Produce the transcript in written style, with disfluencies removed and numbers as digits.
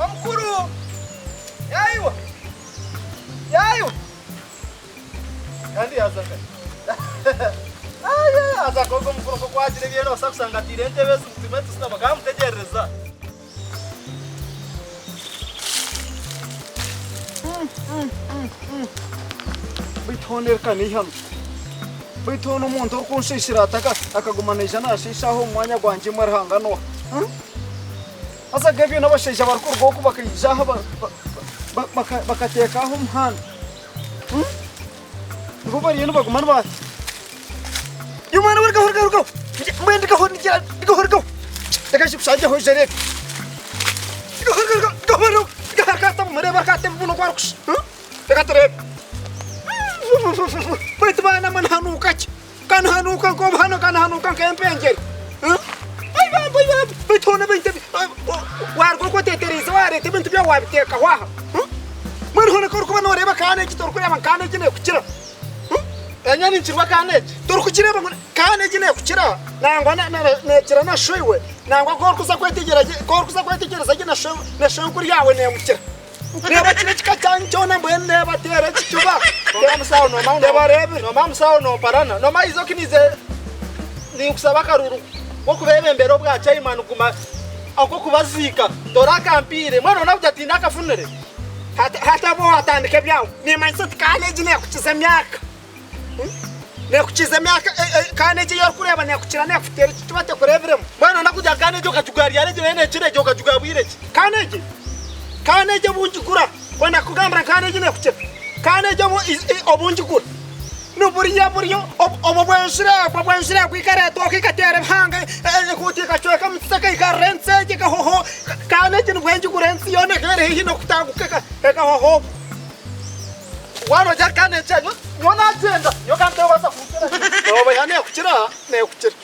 Omukuru! Yaiwe! Yaiwe! Kandi yaaza nkahi? Aye, haza nk'ogwo omukuru nk'oku agira ebi noobaasa kushanga ataire entebe ezi ngu tugume tushutame bakaba bamutegyerereza. Beitu hoona eri ka n'eihano. Beitu hoona omuntu orikunshiishira ati akaguma naija naashiisha aha omu mwanya gwangye imwe Ruhanga n'oha? Haza ga ebyo n'abashaija barikuruga oku bakaija aha bakateeka aha omuhanda. Nibo bariyo nibaguma niba Iwe mwana we rugaho rugaho rugaho! Mbwenu rugaho rugaho rugaho! Reka nshangyeho oije oreebe. Rugaho rugaho rugaho rugaho rugaho rukata bumwe rukata ebibuno oku arikushusha. Reka tureebe. Beitu baana mwe nihanuuka ki? Ka nihanuuka nk'obuhano, ka nihanuuka nk'empengyere. Ai bambi, ai bambi, beitu hoona ebintu ebi waaruga oku oteetereize waareeta ebintu byawe waabiteekaho aha. Mbwenu hoona ku orikuba nooreeba kaana egi torikureeba ngu kaana egi neekukira? Enye ninkirwa kaana egi? Torikugireeba ngu kaana egi neekukira? Nangwa neekira na shoiwe, nangwa ku orikuza kwetegyera gye, ku orikuza kwetegyereza gye na shonkuru yaawe neemukira. Reeba kiri ekika kyanyu kyona mbwenu reeba teera ekicuba. Noma musawo noma Tebareebire. noma musawo nomparana noma izo kinize ninkusaba akaruru k'okubebembera obwa chairman guma ak'okubaziika torakampiire mbwenu onakugira tindakafunire. Hati hati abu watandika ebyawe nimanyisa oti kaana egi nekukiza emyaka. Nekukiza emyaka kaana egi ei orikureeba nekukira nekuteera ekicuba tekureebiremu. Mbwenu nakugira kaana egi okagigura ryari egi nayo nekira egi okagigura bwire ki? Kaana egi kaana egi obu ngigura kwenda kukugambira ngu kaana egi nekukira kaana egi obu ngigura niburiya buri obwo bw'enjura obwo bw'enjura egwa ekareetwa ekateera ebihanga ekuuta ekacweka omu kisaka eikarira ensi egi ekahoho kaana egi nibwo ngigura ensi yoona ekaba eri haihi n'okutaguka ekahoho. Waaba ori kandi enkya nyowe nagyenda nyowe kandi tobaasa kunkira. Nooba nekukira nekukira.